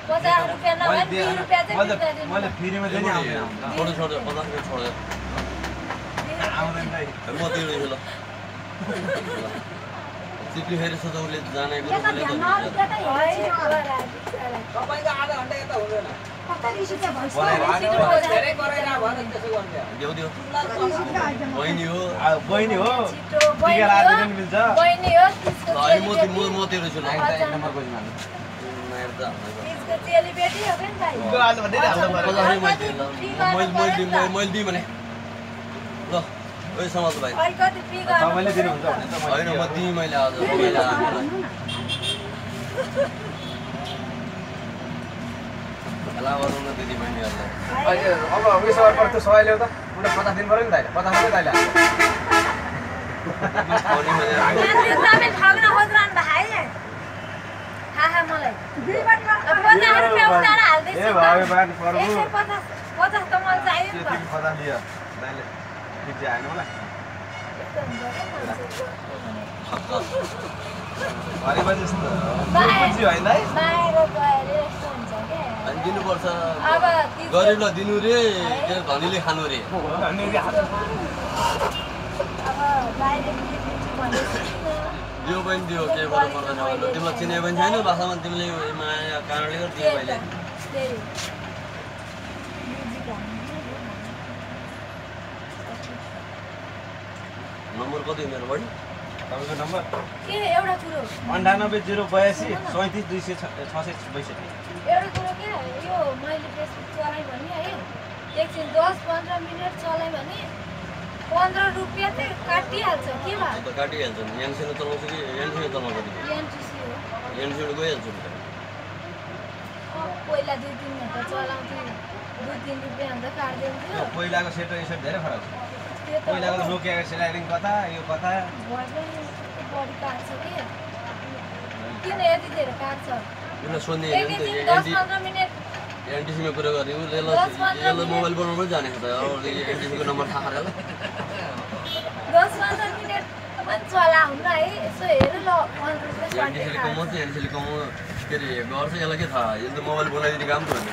50 रुपैयाँ नभए 20 रुपैयाँ चाहिँ मैले फ्रीमा दिए नि आउँदैन छोड 50 रुपैयाँ छोड आउँदैन दाइ म तिर्दै ल सिक्नु फेरि सजाउले जानेको रुपले त तपाईको आधा घण्टा यता हुँदैन कता रिस चाहिँ भइसक्यो धेरै गराइरा भने त्यसो गर्ने देऊ देऊ बहिनी हो बहिनी हो छिटो टिका लादिन नि मिल्छ बहिनी हो त्यसको अनि म तिर्छु ल एक नम्बर खोज्नु हाल्नु नायर त त्यसको चेली बेटी हो नि भाइ को आज भन्दै हाल्नु पर्यो मैले दिएँ भने ल ओइ समाज भाइ अलिकति फ्री गर्नु तपाईले दिनुहुन्छ भने त होइन म दिएँ मैले आज खेला गरौँ न दिदी बहिनीहरूलाई अहिले अब उयो पर्छ सबै ल्याउ त उनी 50 दिन पर्यो नि दाइ 50 रुपैयाँ दाइले तपाईँ ठग्न खोज्नु भाइ थाहा मलाई 50 रुपैयाँ उठाएर हाल्दैछु ए भाइ बात पर्बु 50 त मलाई चाहियो नि त त्यति 50 लियो दाइले ठिक चाहिँ आएन मलाई घरि बजे जस्तो पछि होइन दाइ बाहिर गएर यस्तो हुन्छ के अनि दिनुपर्छ अब गरिबलाई दिनु रे धनीले खानु रे अब बाहिर दियो पनि दियो के गर्नु पर्दैन तिमीलाई चिने पनि छैन भाषामा तिमीले माया कारणले गर्दा दियो मैले नम्बर कति मेरो बढी तपाईको नम्बर के एउटा कुरो 98 082 37 266 एउटा कुरो के यो मैले फेसबुक चलाएँ भने है एकछिन 10-15 मिनट चलाएँ भने 15 रुपैयाँ चाहिँ काटिहाल्छ के भयो त काटिहाल्छ नि एनसीले चलाउँछ कि एनसीले चलाउँछ नि एनटिसी हो एनसीले गइहाल्छ नि पहिला 2-3 घन्टा चलाउँथ्यो 2-3 रुपैयाँ अन्त काट्दिन्थ्यो पहिलाको सेट र यो सेट धेरै फरक छ त्यो त पहिलाको नोकियाको सेलारिङ कता यो कता बढी काट्छ कि किन यति धेरै काट्छ उसलाई सोध्ने एकैछिन 10-15 मिनट एनटिसीमा कुरा गर्ने उसले मोबाइल बनाउनु पनि जानेको त एनटिसीको नम्बर थाहा गरेर 10-15 मिनट पनि चलाउनु है यसो हेर ल 15 रुपैयाँ एनटिसीले कमाउँछ एनटिसीले कमाउ के अरे गर्छ यसलाई के थाहा यसले मोबाइल बनाइदिने काम त हो नि